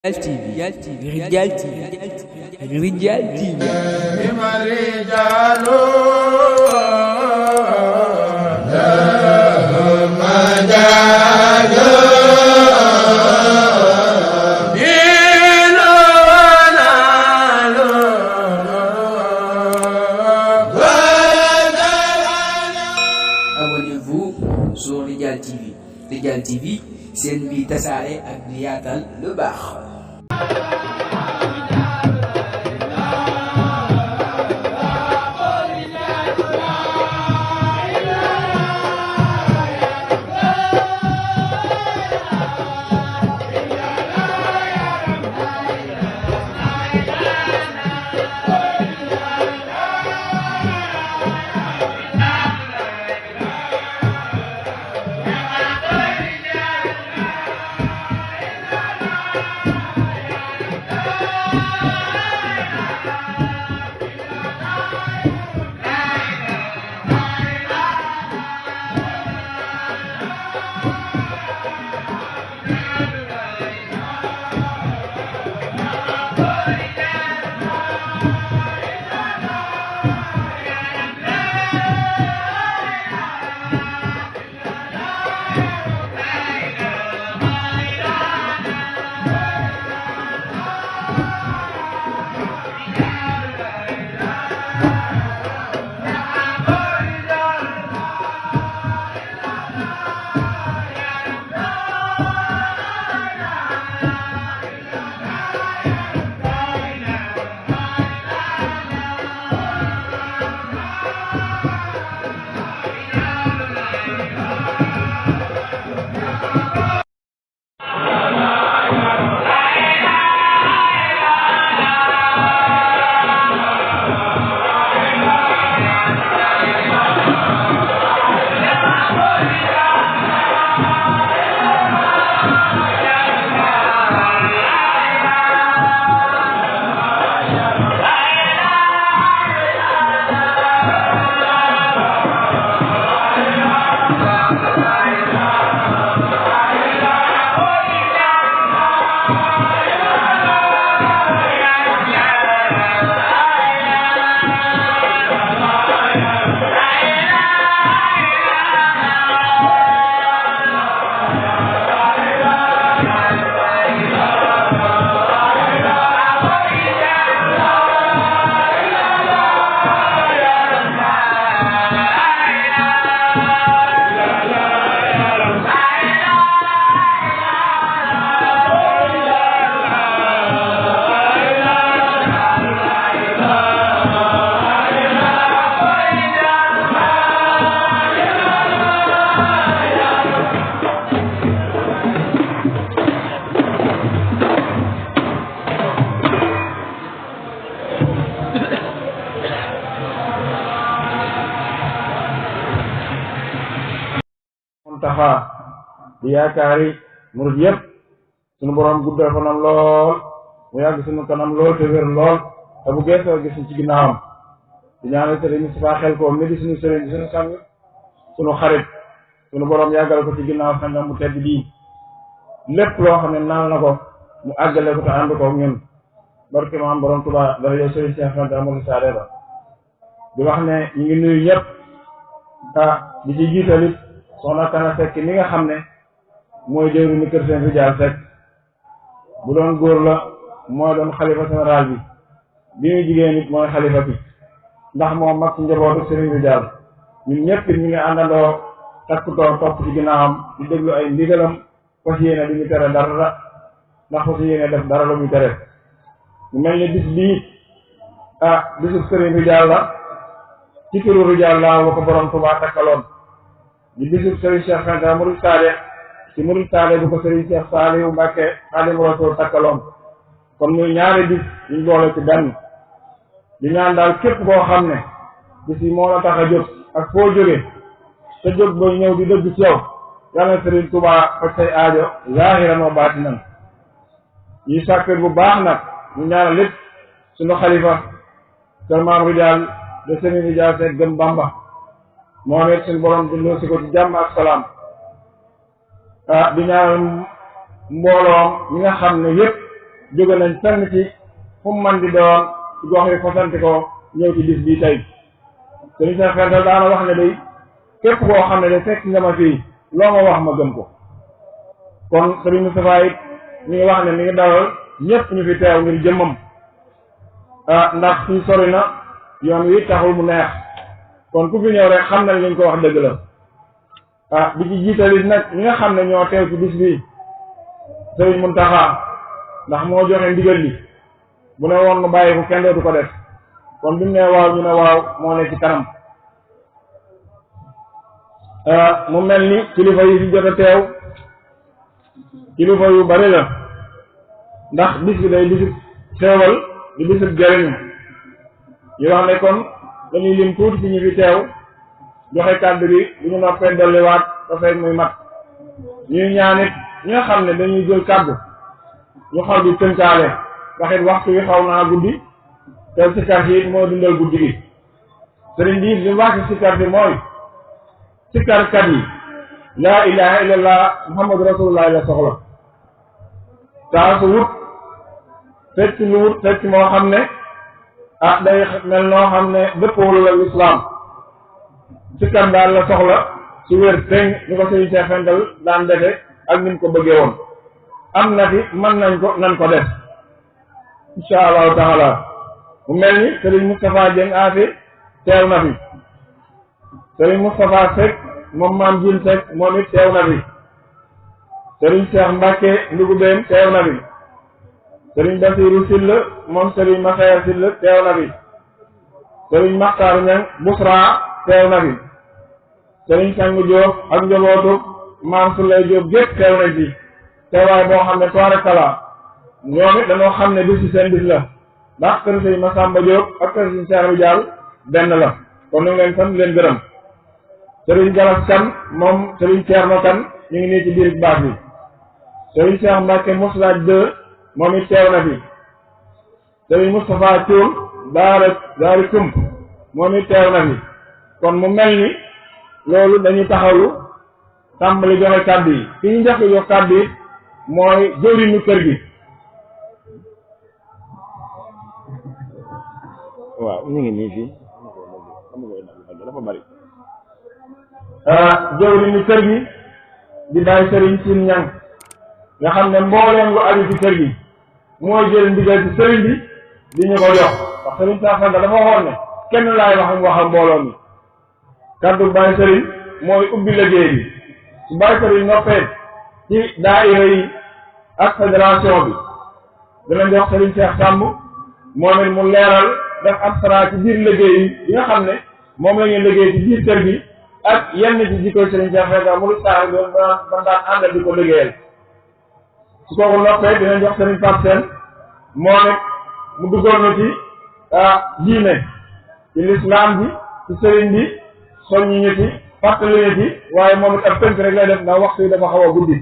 Rijal TV Rijal TV Abonnez-vous sur Rijal TV. Rijal TV, seen bi tasaare ak di yaatal lu baax. Muntaxa di yaakaari murid yëpp sunu borom guddal fanam lool mu yàgg sunu kanam lool te wér lool te bu geesoo gis ci ginnaawam di ñaanal sëriñ Moustapha Xelkom mi di sunu sëriñ di sunu sang sunu xarit sunu borom yàggal ko ci ginnaaw sangam mu tedd bii lépp loo xam ne naan na ko mu àggale ko te ànd ko ñun barke maam borom Tuubaa dara yow sëriñ Cheikh Fanta Amadou Saare ba di wax ne ñu ngi nuyu ñëpp di ci jiitalit soxna Kana Seck mi nga xam ne mooy jëwri ni kër seen Rijal Seck bu doon góor la mooy doon xalifa général bi muy jigéen nit mooy xalifa bi ndax moom mag ci njabootu Serigne Rijal ñun ñëpp ñu ngi àndandoo takkutoo topp ci ginnaawam di déglu ay ndigalam fas yéene du ñu tere dara ndax fas yéene def dara lu muy tere ñu mel ni bis bii bisu Serigne Rijal la ci turu Rijal la wa ko borom Tuubaa takkaloon di bisub Serigne Cheikh Fanta Murid Saade ci Murid Saade bu ko Serigne Cheikh Saliou Mbacké Xaadimu Rasuul takkaloon kon muy ñaari bis ñu boole ci benn di ñaan daal képp koo xam ne bis yi moo la tax a jóg ak foo jógee te jóg ba ñëw di dëgg ci yow yàlla na Serigne Touba faj say aajo zaahiran wa baatinan ñuy sàkkar bu baax nag ñu ñaanal lépp suñu xalifa kër Maam Rijal de Serigne Rijal Seck Gëm Bamba moom it suñu borom dundoo si ko ci jàmm ak salaam di ñaanal mbooloom ñi nga xam ne yëpp jóge nañ fenn ci fu mu man di doon ci gox yi fasanti ko ñëw ci bis bii tey sëriñ Cheikh Fental daana wax ne day képp koo xam ne de fekk nga ma fii loo ma wax ma gëm ko kon sëriñ Moustapha it mi ngi wax ne mi ngi dalal ñëpp ñu fi teew ngir jëmmam ndax fii sori na yoon wi taxul mu neex kon ku fi ñëw rek xam nañ liñ ko wax dëgg la di ci jiitalit nag ñi nga xam ne ñoo teew ci bis bi sëriñ Muntaxa ndax moo joxe ndigal li bu ne woon nu bàyyi ko kenn dootu ko def kon bi mu ne waaw ñu ne waaw moo ne ci kanam mu mel ni kilifa yi fi jot a teew kilifa yu bari la ndax bis bi day bisub xéewal di bisub jariñu ñu wax ne kon dañuy lim tuuti ci ñu fi teew joxe kàddu gi bu ñu noppee dolliwaat ba fekk muy mat ñuy ñaanit ñi nga xam ne dañuy jël kàddu ñu xaw di tënkaale ndax it waxtu wi xaw naa guddi te sikkar yi moo dundal guddi gi sëriñ bi li mu wax ci sikkar bi mooy sikkarkat yi laa ilaha illallah muhammadu rasulullah la soxla saa su wut fekk lu wut fekk moo xam ne day mel noo xam ne dëppoo la lislaam sikkar daal la soxla su wér teng ñu ko sëriñ Cheikh Fental daan defe ak ni mu ko bëggee woon am na fi mën nañ ko nan ko def insha allahu taala mu mel ni sëriñ Moustapha Dieng Afi teew na fi sëriñ Moustapha Seck moom maam Jin Seck moom it teew na fi sëriñ Cheikh Mbacke Ndugubeen teew na fi sëriñ Basiru Silla moom sëriñ Maxeer Silla teew na fi sëriñ Maxtaar Ñang Busra teew na fi sëriñ Sang Diop ak njabootu maam Sulay Diop gépp teew nañ fi teewaay boo xam ne toirekala ñoom it dañoo xam ne bis ci seen bis la ndax kër sëriñ Masamba Diop ak kër sëriñ Cheikh Ridial benn la kon ñu leen sant leen gërëm sëriñ Galas Kan moom sëriñ Thierno Kan ñu ngi nii ci biir baax bi sëriñ Cheikh Mbacke Mouslaaj 2 moom it teew na fi sëriñ Moustapha Thioune daari kump moom it teew na fi kon mu mel ni loolu dañuy taxawlu tàmbali joxe kàddu yi ki ñu njëkk jox kàddu yi mooy jëwriñu kër gi waaw ñu ngi nii fii dafa bari jëwriñu kër gi di bàyyi sëriñ Siin Ñang nga xam ne mbooleem lu aju ci kër gi mooy jël ndigal ci sëriñ bi di ñu ko jox ndax sëriñ Cheikh Fental dafa waxoon ne kenn laay waxal mbooloo mi kaddu bàyyi sëriñ mooy ubbi liggéey bi su bàyyi sëriñ noppee ci daayira yi ak fédération bi dinañ jox sëriñ Cheikh Samb moom it mu leeral def abstrait ci biir liggéey yi nga xam ne moom la ñuy liggéey ci biir kër gi ak yenn ci jikkoy sëriñ Cheikh Fental mu lu saar doon ban daan àndal di ko liggéeyal su kooku noppee dinañ jox sëriñ Pape Sène moom it mu duggoon na ci diine ci lislaam bi ci sëriñ bi soññi ñu ci fàttali ñu ci waaye moom it ab tënk rek lay def ndax waxtu yi dafa xaw a guddi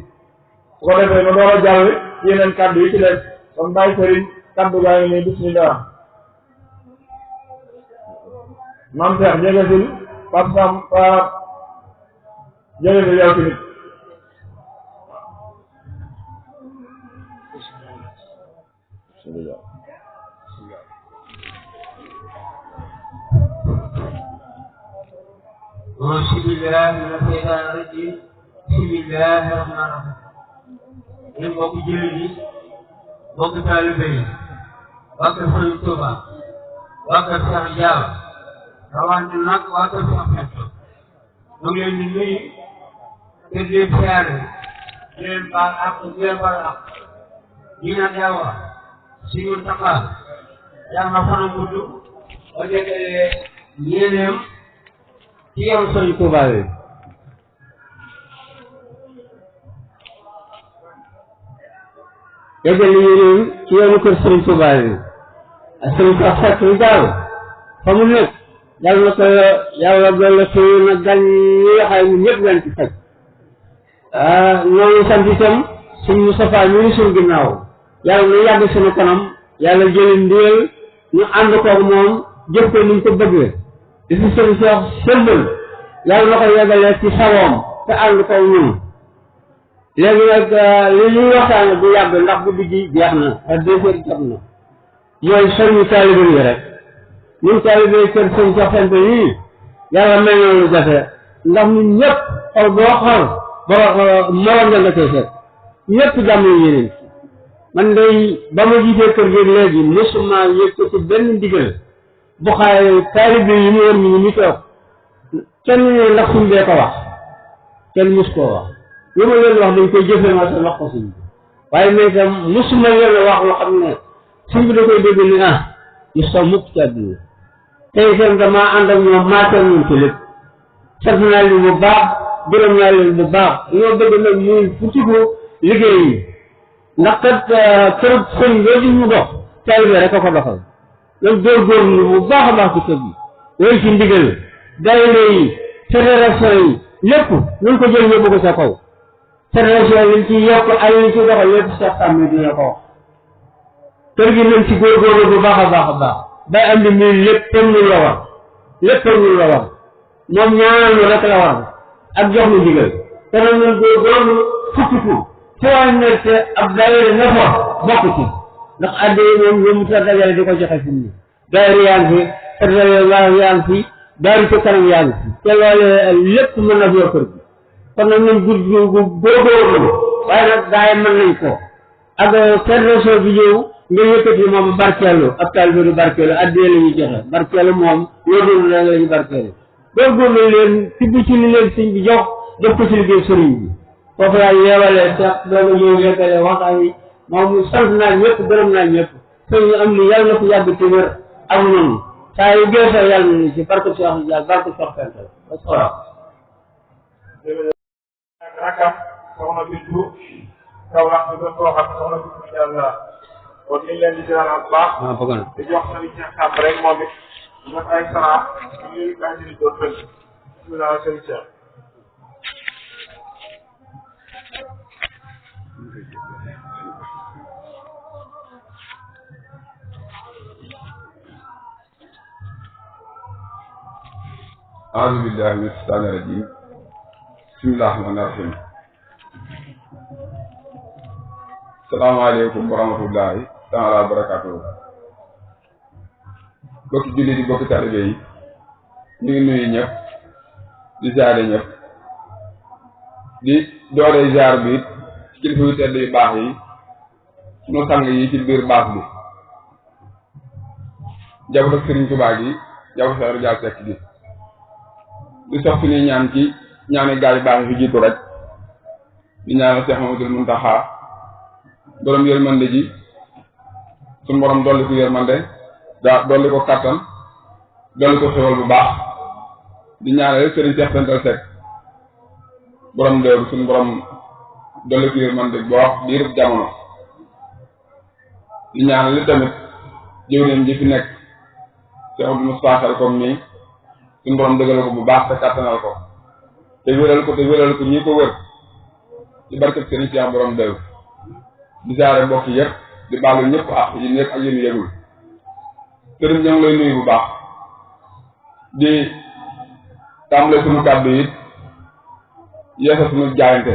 su ko defee nu door a jàll ci yeneen kaddu yi ci des kon bàyyi sëriñ kaddu gaa ngi nii bismillah maam Cheikh jégasil Pape Sam jégasil yow tamit أعوذ بالله من الشيطان الرجيم بسم الله الرحمن الرحيم ñun mbokk jullit yi mbokk taalibe yi waa kër Sëriñ Tuuba waa kër Cheikh Diaw rawante nag waa kër Cheikh Fental ñu ngi leen di nuyu te di leen siyaare di leen baal ak di leen baal ak ñu naan Yàlla suñu taxaar yàlla na fanam gudd ba déggee yéeneem ci yow Sëriñ Tuuba yi yéegal yéeneem ci yoonu kër Sëriñ Tuuba yi ak Sëriñ Cheikh Ridial fa mu nekk yàlla na ko yàlla doole xëy na gan ñi nga xam ne ñëpp leen ci fekk ñoo ngi sant itam suñu Moustapha ñu ngi suñu ginnaaw yàlla na yàgg suñu kanam yàlla jëlee ndigal ñu ànd koog moom jëf ko ni ñu ko bëggee di fi sëriñ Cheikh sëmbal yàlla na ko yegalee ci sawoom te ànd koog ñun léegi nag li ñuy waxtaane bu yàgg ndax guddi gi jeex na ak 2 heures jot na mooy soññu taalibe yi rek ñun taalibe yi kër sëñ Cheikh Anta yii yàlla may na lu jafe ndax ñun ñëpp xol boo xool morom nga koy seet ñëpp jàmm yi yeneen man day ba ma jiitee kër gi léegi mosuma yëkkati benn ndigal bu xaay taalibe yi mu wër ñu toog kenn ne ndax suñ bee ko wax kenn mus koo wax li ma leen wax dañ koy jëfee ma sa wax ko suñ bi waaye mais itam mosuma leen wax loo xam ne suñ bi da koy dégg ni ñu saw mukk ci àdduna tey itam damaa ànd ak ñoom maatal ñun ci lépp sant naa leen bu baax gërëm naa leen bu baax ñoo bëgg nag muy futiku liggéey yi ndax kat kër sëñ boo gis mu dox taalibe rek a ko doxal loolu góorgóorlu bu baax a baax ci kër gi wéy ci ndigal daayira yi fédération yi lépp ñu ko jël yóbbu ko sa kaw fédération yi ci yokk ay yi ci doxal lépp Cheikh Samb dina ko wax kër gi nañ ci góorgóorlu bu baax a baax a baax bay andi mii lépp tam ñu la war lépp tam ñu la war moom ñaanal ñu rek la war ak jox ñu ndigal te nag ñun góorgóorlu fukkiku ci waa nekk ab daayira ne fa bokk ci ndax adde yi moom lu mu ta dajale di ko joxe fi mu ne daayira yaa ngi fi fédération yaa ngi fi daaru ci kanam yaa ngi fi te loolu lépp mën na yor kër gi kon nag ñun góorgóorlu waaye nag daay mën nañ ko ak fédération bi ñëw nga yëkkati moom barkeelu ab taalibe du barkeelu addee la ñuy joxe barkeelu moom loolu la ñu barkeelu góorgóorlu leen tibb ci li leen sëñ bi jox def ko ci liggéey sëriñ bi foofu laa yeewalee sax doona ñëw yeggale waxtaan wi moom sant naa ñëpp gërëm naa ñëpp sëñ ñu am ni yàlla na ko yàgg ci wér ak noonu saa yu geesoo yàlla na ni ci barke Cheikh Dial barke Cheikh Fental asalaam rakam soxna Bintu Kaolack ñu doon koo xam soxna Bintu Yàlla kon ñu ngi leen di ziaral bu baax di jox sëriñ Cheikh Samb rek moom it ñu def ay salaam ñu ngi kaa jëli doon fël bismillah sëriñ Cheikh أعوذ بالله من الشيطان الرجيم بسم الله الرحمن الرحيم السلام عليكم ورحمة الله تعالى وبركاته bokki julli di bokki taalibe yi ñu ngi nuyu ñëpp di ziare ñëpp di doore ziar bi ci kilifa yu tedd yu baax yi sunu sang yi ci biir baax bi njabootu Sëriñ Tuubaa gi njabootu Cheikh Dial Seck gi di sox suñuy ñaan ci ñaani gaay yu baax yi fi jiitu rek di ñaanal Cheikh Mamadou Muntaxa borom yërmande ji suñu borom dolli ko yërmande dolli ko kattan dolli ko xewal bu baax di ñaanal Serigne Cheikh Fental Seck borom déeru suñu borom dolli ko yërmande bu wax diirub jamono di ñaanal li tamit jëwriñ ji fi nekk Cheikh Abdou Moustapha comme nii suñu borom dëggal ko bu baax te kattanal ko te wéral ko ñi ko wër ci barkeb Serigne Cheikh borom déeru di jaare mbokk yëpp di baalu ñëpp ak yi nekk ak yéen yëgul sëriñ ñoo ngi lay nuyu bu baax di tàmbale suñu kàddu yi yeesal suñu jaayante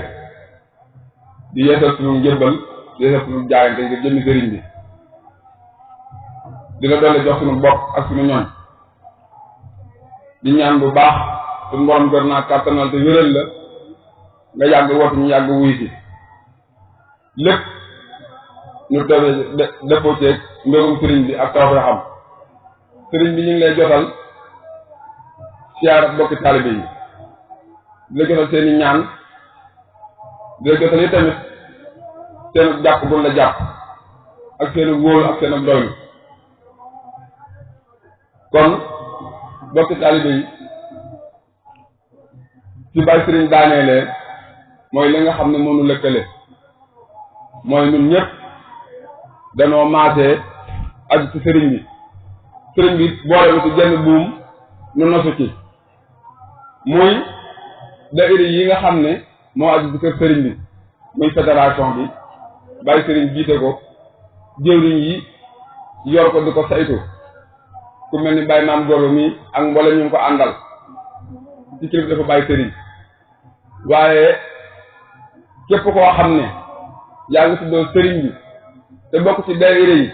di yeesal suñu njëbbal di yeesal suñu jaayante ngir jëmmi sëriñ bi di la doole jox suñu bopp ak suñu ñooñ di ñaan bu baax suñu borom gër naa kàttanal te wéral la nga yàgg wootu ñu yàgg wuy si lépp ñu dëppoo ceeg mbirum sëriñ bi ak taw xam sëriñ bi ñu ngi lay jotal siyaar bokki taalibe yi di la jotal seeni ñaan di la jotal yi tamit seenu jàpp bu la jàpp ak seenu wóolu ak seenu doylu kon bokki taalibe yi ci bàyyi sëriñ daaneelee mooy li nga xam ne mënu lëkkale mooy ñun ñëpp danoo maasee aju ci sëriñ bi boole ci genn buum nu nosu ci muy daayira yi nga xam ne moo aju ci kër sëriñ bi muy fédération bi bàyyi sëriñ jiite ko jëwriñ yi yor ko di ko saytu ku mel ni bàyyi maam Golo mi ak mboolem ñu ngi ko àndal ci kilif dafa bàyyi sëriñ waaye képp koo xam ne yaa ngi tuddoo sëriñ bi te bokk ci daayira yi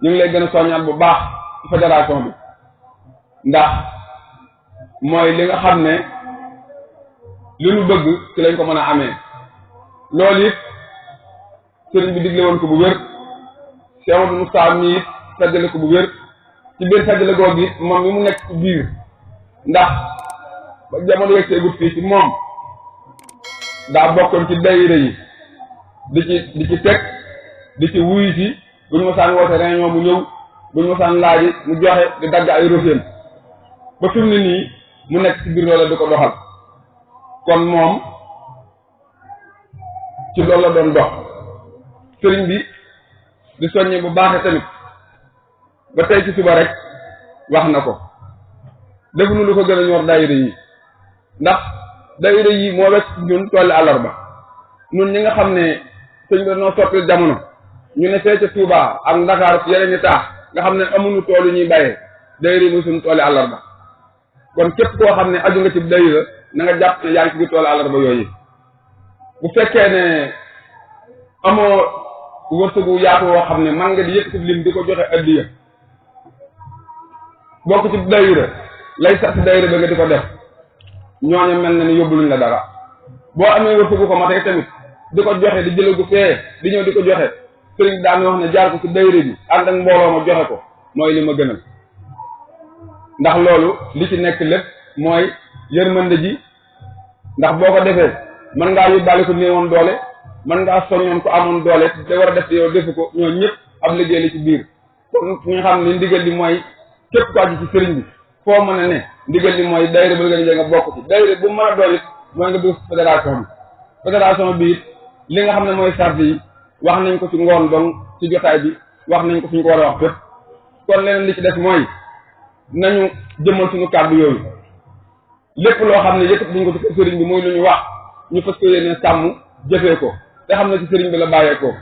ñu ngi lay gën a soññaat bu baax ci fédération bi ndax mooy li nga xam ne li nu bëgg ci lañ ko mën a amee loolu it sëriñ bi digle woon ko bu wér Cheikh Amadou Moustapha mi it sajjale ko bu wér ci biir sajjale googu it moom mi mu nekk ci biir ndax ba jamono yegsee gut fii ci moom daa bokkoon ci daayira yi di ci teg di ci wuyu si bu ñu mosaan woote réunion mu ñëw bu ñu mosaan laaji mu joxe di dagg ay roféen ba fi mu ne nii mu nekk ci biir loola di ko doxal kon moom ci loolu la doon dox sëriñ bi di soññe bu baaxee tamit ba tey ci suba rek wax na ko def nu lu ko gën a ñor daayira yi ndax daayira yi moo wecc ñun tolli àllarba ñun ñi nga xam ne sëñ bi dañoo soppil jamono ñu ne fee ca Touba ak Ndakaar yeneen i taax nga xam ne amuñu tool yu ñuy bayee daayira yi muy suñu tooli àllarba kon képp koo xam ne aju nga ci daayira na nga jàpp ne yaa ngi ci biir tooli àllarba yooyu bu fekkee ne amoo wërsëgu yaatu woo xam ne man nga di yëkkati lim di ko joxe addiya bokk ci daayira lay sax ci daayira ba nga di ko def ñooñu mel na ni yóbbuluñ la dara boo amee wërsëgu ko matee tamit di ko joxe di jële gu fee di ñëw di ko joxe sëriñ daan wax ne jaar ko ci daayira bi ànd ak mbooloo ma joxe ko mooy li ma gënal ndax loolu li ci nekk lépp mooy yërmande ji ndax boo ko defee mën ngaa yóbbaale ko néewoon doole mën ngaa soññoon ko amoon doole te war a def yow defu ko ñoo ñëpp ab liggéey li ci biir kon ñu xam ne ndigal li mooy képp ko aju ci sëriñ bi foo mën a ne ndigal li mooy daayira bu nga nga bokk ci daayira bu mën a doon it mooy nga dugg fédération bi it li nga xam ne mooy sart yi wax nañ ko ci ngoon donc ci jotaay bi wax nañ ko fi ñu ko war a wax fépp kon leneen li ci des mooy nañu jëmmal suñu kàddu yooyu lépp loo xam ne yëkkati nañ ko ci sëriñ bi muy lu ñu wax ñu fas ko yéene sàmm jëfee ko te xam ne ci sëriñ bi la bàyyeekoo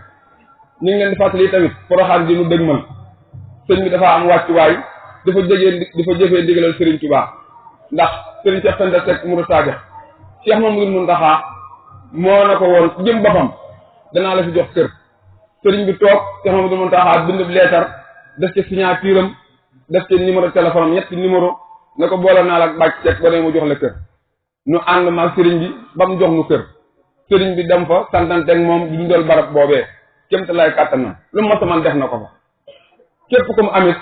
ñu ngi leen di fàttali tamit Porokhane di nu dëgmal sëriñ bi dafa am wàccuwaay dafa jëfee ndigalal sëriñ Touba ndax sëriñ Cheikh Penda Seck Mourou Sadio Cheikh Mamadou Mountakha moo na ko woon ci jëm boppam danaa la fi jox kër sëriñ bi toog Cheikh Mamadou Mountakha bind leetar def ci signature am def ci numéro téléphone am ñetti numéro ne ko boole naa la ak bàcc Seck ba ne mu jox la kër nu ànd maag sëriñ bi ba mu jox nu kër sëriñ bi dem fa santante ak moom di dundal barab boobee kémta lay kàttanam lu mu man def na ko fa képp ku mu amit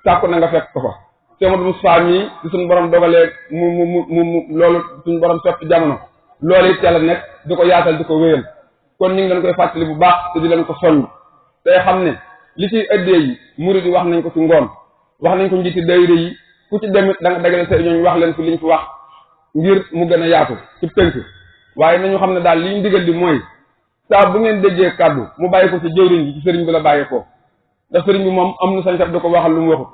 sàkku na nga fekk ko fa Cheikh Amadou Moustapha mii di suñu borom dogalee mu loolu suñu borom soppi jamono loolu it yàlla nekk di ko yaatal di ko wéyal kon ñu ngi leen koy fàttali bu baax te di leen ko soññ tey xam ne li ciy ëddee yi murid yi wax nañ ko ci ngoon wax nañ ko njiiti daayira yi ku ci demit da nga dagale say ñooñu wax leen fi liñ fi wax ngir mu gën a yaatu ci tënk waaye nañu xam ne daal li ñu digal di mooy saa bu ngeen déggee kàddu mu bàyyi ko ci jëwriñ bi ci sëriñ bi la bàyyi ko ndax sëriñ bi moom am na sañ-sañ da ko waxal lu mu waxut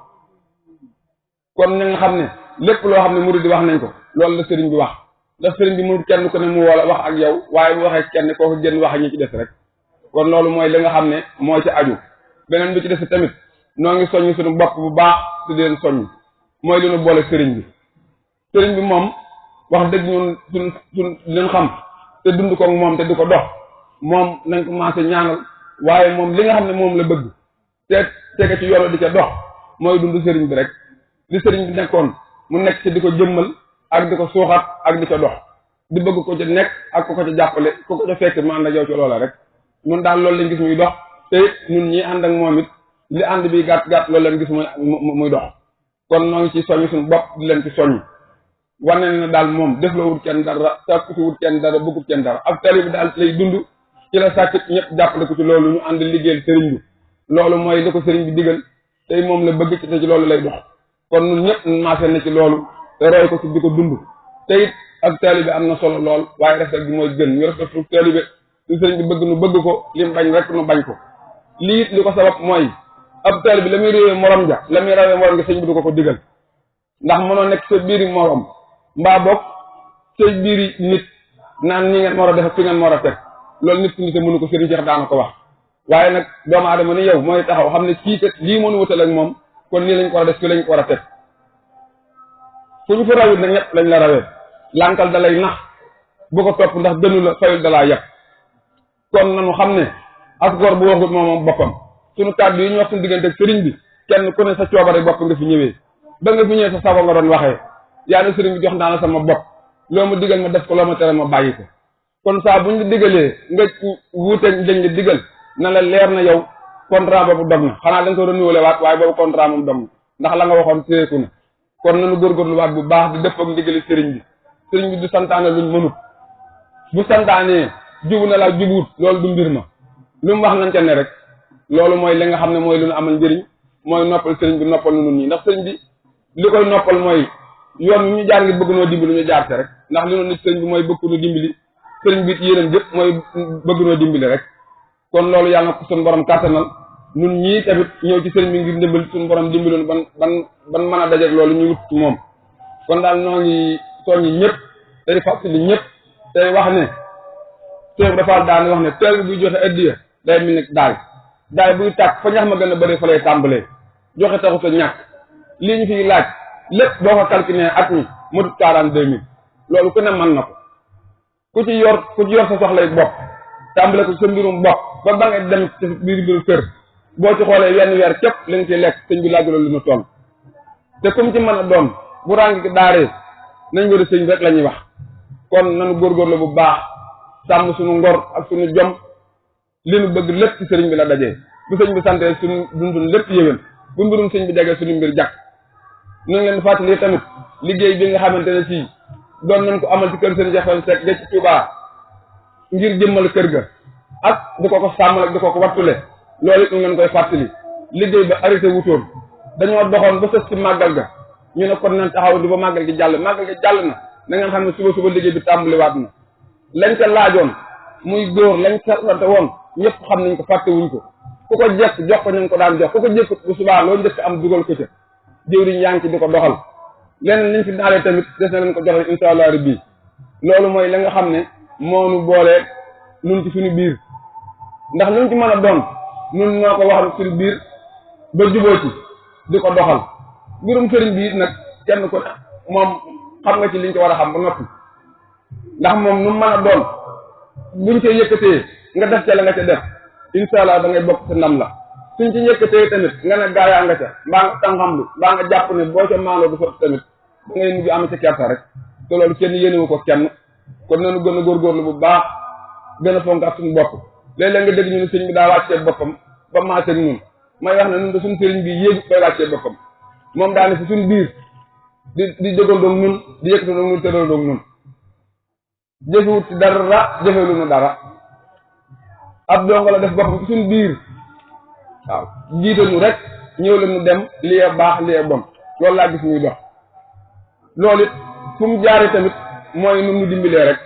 kon na nga xam ne lépp loo xam ne murid di wax nañ ko loolu la sëriñ bi wax ndax sëriñ bi mu kenn ku ne mu wala wax ak yow waaye bu waxee kenn kooku génn wax ak ñi ci des rek kon loolu mooy li nga xam ne moo ci aju beneen bi ci des tamit noo ngi soññ suñu bopp bu baax te di leen soññ mooy li ñu boole sëriñ bi moom wax dëgg ñun suñ leen xam te dund ko moom te di ko dox moom nañ ko commencé ñaanal waaye moom li nga xam ne moom la bëgg te tege ci yoon di ca dox mooy dund sëriñ bi rek li sëriñ bi nekkoon mu nekk ci di ko jëmmal ak di ko suuxat ak di ca dox di bëgg ko ca nekk ak ko ca jàppale ko ca fekk mu ànd ak yow ci loola rek ñun daal loolu lañ gis muy dox te ñun ñi ànd ak moom it li ànd bi gàtt loolu lañ gis muy dox kon noo ngi ci soññ suñu bopp di leen ci soññ wane na daal moom def la wut kenn dara sàkku ci wut kenn dara bëggut kenn dara ab tali bi daal lay dund ci la sàkk ñëpp jàppale ko ci loolu ñu ànd liggéeyal sëriñ bi loolu mooy li ko sëriñ bi digal tey moom la bëgg ci te ci loolu lay dox kon ñun ñëpp maase na ci loolu te roy ko ci di ko dund te it ak taalibe am na solo lool waaye respect bi mooy gën ñu respecté taalibe su sëriñ bi bëgg nu bëgg ko li mu bañ rek nu bañ ko lii it li ko sabab mooy ab taalibe la muy réewee morom ja la muy rawee morom ja sëriñ bi du ko digal ndax mënoo nekk sa biiri morom mbaa bokk say biiri nit naan nii ngeen war a def fi ngeen war a teg loolu nit ki nite mënu ko sëriñ Cheikh daana ko wax waaye nag doomu aadama ni yow mooy taxaw xam ne kii kat lii mënu wutal ak moom kon nii lañ ko war a def fii lañ ko war a teg fu ñu fa rawit nag ñett lañ la rawee lànkal da lay nax bu ko topp ndax gënu la fayul dalaa yàpp kon nanu xam ne as gor bu waxut moom boppam suñu kàddu yi ñu wax suñu diggante ak sëriñ bi kenn ku ne sa coobare bopp nga fi ñëwee ba nga fi ñëwee sa sago nga doon waxee yaa ne sëriñ bi jox naa la sama bopp loo ma digal ma def ko loo ma tere ma bàyyi ko kon saa buñ la digalee nga wuuteeg dañ la digal na la leer na yow contrat boobu dog na xanaa da nga ko renouvelé waat waaye boobu contrat moom dog na ndax la nga waxoon téyeku na kon nanu góorgóorlu waat bu baax di dëpp ak ndigali sëriñ bi du santaane luñ mënut bu santaanee jubu na la jubuut loolu du mbir ma lu mu wax nañ ca ne rek loolu mooy li nga xam ne mooy lu nu amal njëriñ mooy noppal sëriñ bi noppal nu nun ñi ndax sëriñ bi li koy noppal mooy yoon wi ñu jaar ngir bëgg noo dimbali ñu jaar te rek ndax li noonu nit sëriñ bi mooy bëgg nu dimbali sëriñ bi yéenam jëpp mooy bëgg noo dimbali rek kon loolu yàlla na ko suñu borom kàttanal nun ñii tamit ñëw ci sëriñ bi ngir dimbali suñu borom dimbaloon ban mën a dajeeg loolu ñu wut moom kon daal noo ngi soññi ñëpp tey fàttali ñëpp tey wax ne teew dafa daan wax ne teel buy joxe addiya day mel ni daay buy tàkk fa ñax ma gën a bëri fa lay tàmbalee joxe taxut a ñàkk lii ñu fiy laaj lépp boo ko calculé at mi motut 42 000 loolu ku ne mën na ko ku ci yor sa soxlay bopp tàmbale ko sa mbirum bopp ba ba nga dem ci biir kër boo ci xoolee wenn weer képp li nga ci lekk sëñ bi laajuloo lu ñu toll te comme ci mën a doon bu ràng ki daaree nañ war a sëñ rek la ñuy wax kon nanu góorgóorlu bu baax sàmm suñu ngor ak suñu jom li nu bëgg lépp ci sëriñ bi la dajee bu sëñ bi santee suñu dundun lépp yéwén bu mbirum sëñ bi jagee suñu mbir jàkk ñu ngi leen fàttali tamit liggéey bi nga xamante ne sii doon nañ ko amal ci kër sëriñ Cheikh Fall Seck ga ci Touba ngir jëmmal kër ga ak di ko sàmmal ak di ko wattule loolu it ñu ngeen koy fàttali liggéey ba arrêté wutoon dañoo doxoon ba sës ci màggal ga ñu ne kon nañ taxaw di ba màggal gi jàll na ngeen xam ne suba liggéey bi tàmbaliwaat na lañ ca laajoon muy góor lañ ca wante woon ñëpp xam nañ ko fàttewuñ ko ku ko jekk jox ko ñu ko daan jox ku ko jekkut bu subaa loolu njëkk am dugal ko ca jëwriñ yaa ngi ci di ko doxal leneen liñ fi daalee tamit des na leen ko joxe insha allah rabbi loolu mooy la nga xam ne moonu boolee nun ci suñu biir ndax luñ ci mën a doon nun ñoo ko waxal suñu biir ba juboo ci di ko doxal mbirum sëriñ bi it nag kenn ko moom xam nga ci liñ ko war a xam ba noppi ndax moom nu mën a doon buñ cee yëkkatee nga def ca la nga ca def insha allah da ngay bokk sa ndam la suñ ci yëkkatee tamit nga ne gaayaa nga ca mbaa nga tànxamlu mbaa nga jàpp ne boo ca maanoo du sotti tamit da ngay mujj am ca kersa rek te loolu kenn yéenewu ko kenn kon nanu gën a góorgóorlu bu baax gën a fonk ak suñu bopp léeg-léeg nga dégg ñu ne sëriñ bi daa wàccee boppam ba maaseeg ñun may wax ne ñun de suñu sëriñ bi yéegu bay wàccee boppam moom daane si suñu biir di jógandoog ñun di yëkkatandoog ñun tëralandoog ñun jëfewut ci dara jëfelu nu dara ab dongo la def boppam ci suñu biir waaw jiite ñu rek ñëw la ñu dem lii baax lii bon loolu laa gis muy dox loolu it fu mu jaaree tamit mooy nu mu dimbalee rek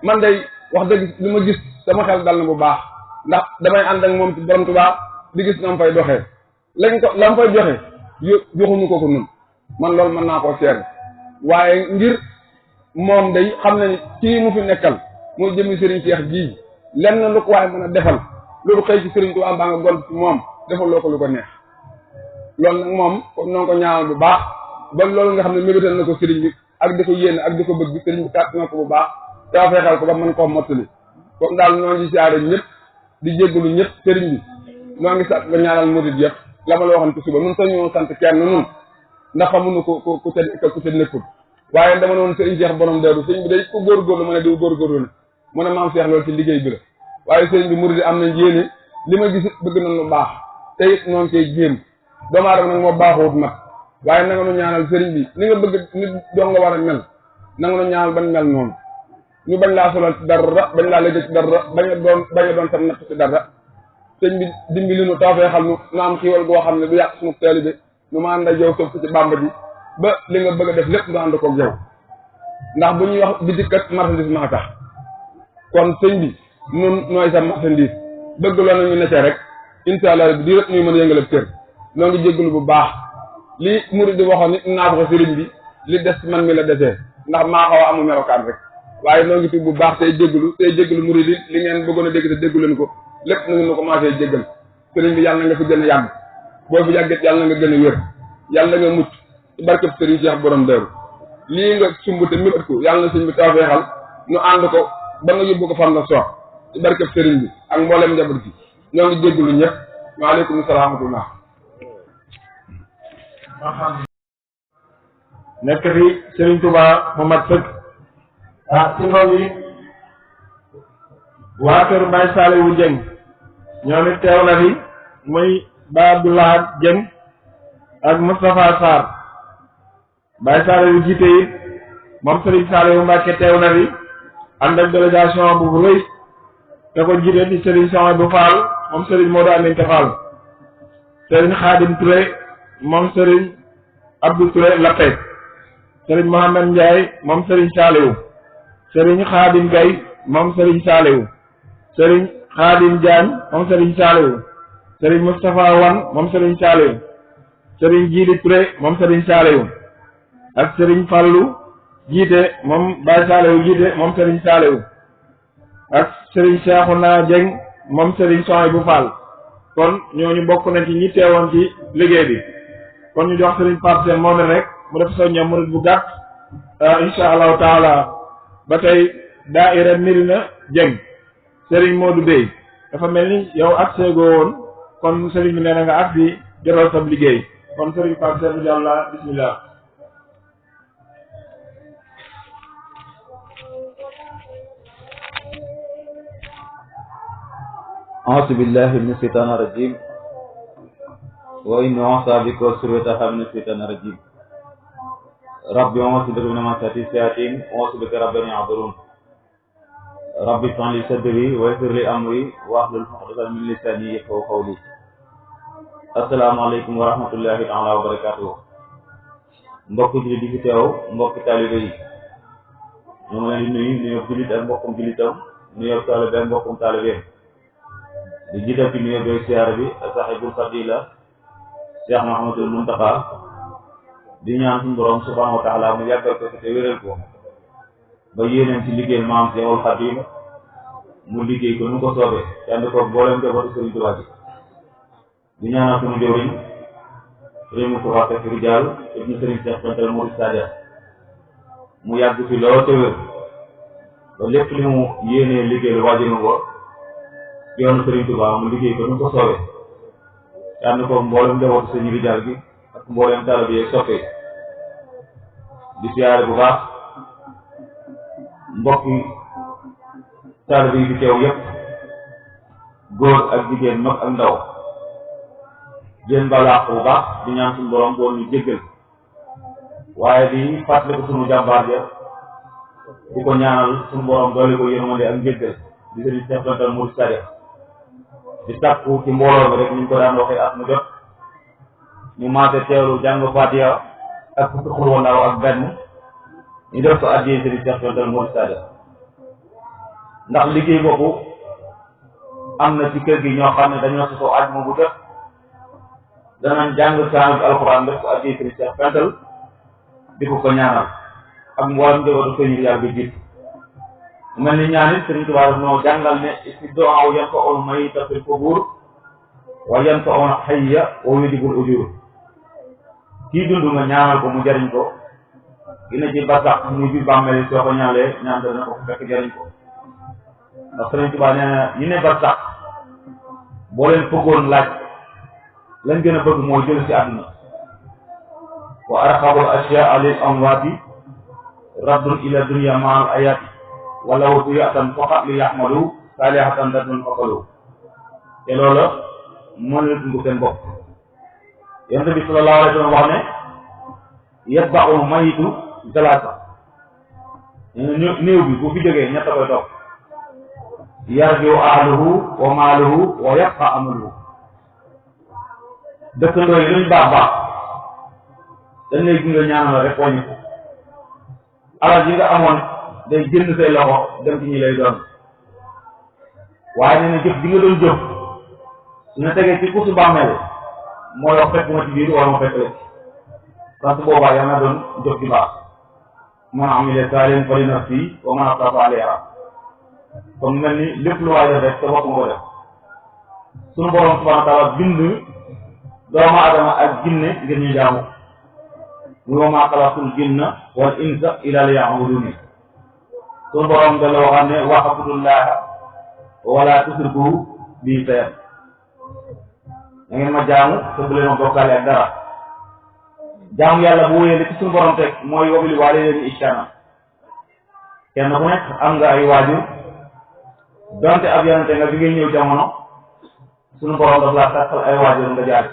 man day wax dëgg li ma gis sama xel dal na bu baax ndax damay ànd ak moom ci borom Tuubaa di gis na mu fay doxee lañ ko la mu fay joxe joxuñu ko nun man loolu mën naa koo seer waaye ngir moom day xam ne kii mu fi nekkal muy jëmi Serigne Cheikh ji lenn lu ko waaye mën a defal loolu xëy ci Serigne Touba baa nga gont ci moom defal loo ko lu ko neex loolu nag moom comme noonu ko ñaanal bu baax ba loolu nga xam ne mébétal na ko Serigne bi ak di ko yéene ak di ko bëgg Serigne bi kàtt na ko bu baax daa feexal ko ba mën koo mottali comme daal noo ngi siyaare ñëpp di jéggalu ñëpp Serigne bi noo ngi sax nga ñaanal murid yëpp la ma la waxoon ci suba nun sañoo sant kenn nun ndax xamuñu ku ca nekkul waaye dama noonu sëriñ Cheikh borom Daaru sëriñ bi day ku góorgóorlu mu ne diw góorgóorlu na mu ne maam Cheikh loolu ci liggéey bi la waaye sëriñ bi murid am nañ yéene li ma gis bëgg nañ lu baax te it noonu koy jéem doomu aadama nag moo baaxoot nag waaye na nga nu ñaanal sëriñ bi ni nga bëgg nit doo nga war a mel na nga nu ñaanal ban mel noonu ñu bañ laa solal ci dara bañ laa léegi ci dara bañ a doon tam natt ci dara sëriñ bi dimbali nu tawfeexal nu am xiiwal goo xam ne du yàq suñu taalibe nu ma ànd ak yow toog ci Bàmba ji ba li nga bëgg a def lépp nga ànd koog yow ndax bu ñuy wax bitik kat marchandise maa tax kon sëñ bi nun nooy sa marchandise bëgg loo nañu necee rek insha allah bi di rek ñuy mën a yëngal kër noo ngi jéggalu bu baax li murid di waxoon nit naa ko sëriñ bi li des man mi la desee ndax maa xaw a amul melokaan rek waaye noo ngi tudd bu baax tey jéggalu murid yi li ngeen bëggoon a dégg te déggu leen ko lépp na ngeen na commencé jéggal sëriñ bi yàlla na nga fi gën a yàgg boo fi yàgget yàlla na nga gën a wér yàlla nga mucc ci barkeb sëriñ Cheikh borom Daaru lii nga sumb te mébét ko yàlla na sëñ bi tawfeexal ñu ànd ko ba nga yóbbu ko fan la soox ci barkeb sëriñ bi ak mboolem njaboot gi ñoo ngi jéggulu ñëpp waaleykum salaam wa rahmatullah. nekk fi Serigne Touba mu mat sëkk ci ngoon yi waa kër Baye Saliou Dieng ñoom it teew na fi muy Baye Abdoulaye Dieng ak Moustapha Sarr Baye Saliou jiite it moom Serigne Saliou Mbacke teew na fi ànd ak délégation bu rëy te ko jiite di Serigne Souhaïbou Fall moom Serigne Modou Aminta Fall Serigne Khadim Touré moom Serigne Abdou Touré Lappé Serigne Mohamed Ndiaye moom Serigne Saliou Serigne Khadim Gaye moom Serigne Saliou Serigne Khadim Diagne moom Serigne Saliou Serigne Moustapha Wane moom Serigne Saliou Serigne Djili Touré moom Serigne Saliou ak Serigne Fallou jiite moom Baye Saliou jiite moom Serigne Saliou ak Serigne Cheikhouna Dieng moom Serigne Souhaïbou Fall kon ñooñu bokk na ci ñi teewoon ci liggéey bi kon ñu jox Serigne Pape Sène moom rek mu def soññam murid bu gàtt insha allahu taala ba tey daaira Mirina Dieng Serigne Modou Bey dafa mel ni yow ak seegoo woon kon Serigne bi nee na nga ak bi jotal sab liggéey kon Serigne Pape Sène Diallo bismillah. أعوذ بالله من الشيطان الرجيم وإن أعوذ بك وسريتها من الشيطان الرجيم ربي أعوذ بك من همزات الشياطين وأعوذ بك رب أن يحضرون ربي اشرح لي صدري ويسر لي أمري واحلل عقدة من لساني يفقهوا قولي السلام عليكم ورحمة الله تعالى وبركاته mbokk jullit yi fi teew mbokk taalibe yi ñu ngi leen di nuyu nuyoo jullit ak mbokkum jullitam nuyoo taalibe ak mbokkum taalibeem di jiital ci nuyoo doy siyaara bi sahibul fadila Cheikh Mouhamadul Mountakha di ñaan suñu borom subhanahu wa taala mu yàggal ko te wéral ko ba yéeneen ci liggéeyal maam Cheikhul Khadim mu liggéey ko nu ko soobee te ànd ko mboolem njabootu Sëriñ Tuubaa bi di ñaanal suñu jëwriñ Sëriñ Moustapha Seck Rijal ibnu Sëriñ Cheikh Bental Mourid Sadia mu yàgg fi lool te wér ba lépp li mu yéenee liggéeyal waajuram ko yoonu Sëriñ Tuubaa mu liggéey ko nu ko soobee te ànd ko mboolem njabootu Sëriñ Rijal gi ak mboolem taalibe yi soppee di siyaare bu baax mbokki taalibe yi fi teew yépp góor ak jigéen mag ak ndaw jéem balaax bu baax di ñaan suñu borom bool ñu jéggal waaye di fàttali ko suñu jàmbaar ja di ko ñaanal suñu borom doole ko yërmande ak njéggal di Sëriñ Cheikh Bental Mourid Sadia di takku ci mbooloo bi rek ni ñu ko daan waxee at mu jot ñu maate teewlu jàng Fatiha ak fukki xul wandaaw ak benn ñu def ko addiyee Sëriñ Cheikh Bental Mourid Sadia ndax liggéey boobu am na ci kër gi ñoo xam ne dañoo sosoo àjjuma bu jot danañ jàng kaamil alxuraan def ko addiyee Sëriñ Cheikh Bental di ko ñaanal ak mboolem njabootu Sëriñ Rijal bi jiit mel ni ñaan it Sëriñ Tuubaa ñoo jàngal ne si doaw yan fa on mayta fil qubuur wa yan fa on hayya wa yujibul ujur kii dund nga ñaanal ko mu jariñ ko dina ci basax muy bi bàmmeel soo ko ñaalee ñaan dana ko fekk jariñ ko ndax Sëriñ Tuubaa nee na ñi ne basax boo leen bëggoon laaj lañ gën a bëgg mooy jël ci àdduna wa arxabul ashyaa lil amwaati raddun ila dunya ma'al ayaati wala wutu yatan faqat li yaxmalu saalihatan dadun faqalu te loola mën na dund seen bopp yonent bi sallallahu alayhi wa sallam wax ne yatba'u mayitu salaasa néew bi bu fi jógee ñett koy topp yarji'u ahluhu wa maaluhu wa yabqa amaluhu dëkkandoo yi luñ baax baax dañ lay gunge ñaanal rek wàññi ko alal yi nga amoon day jënd say loxo dem ci ñi lay doon waaye nee na jëf bi nga doon jëf su na tegee ci kursu bàmmeel mooy wax fekk ma ci biir wala ma fekk la ci parce que boobaa yaa na doon jëf di baax man amila saalihan fali nafsihi wa man asaa fa alayha comme mel ni lépp lu waay def rek sa bopp nga ko def sunu borom subhanahu wa taala bind doomu adama ak jinne ngir ñu jaamu wa maa xalaqtul jinna wal insa illa liya'buduni suñu borom da la waxam ne wa'budullaha wala tusriku bihi shay'an da ngeen ma jaamu te bu leen ma bokkaale ak dara jaamu yàlla bu wéyee li ci suñu borom teg mooy wa bil waalidayni ihsaana kenn ku nekk am nga ay waajur donte ab yonente nga bi ngay ñëw jamono suñu borom daf laa sàkkal ay waajur nga jaar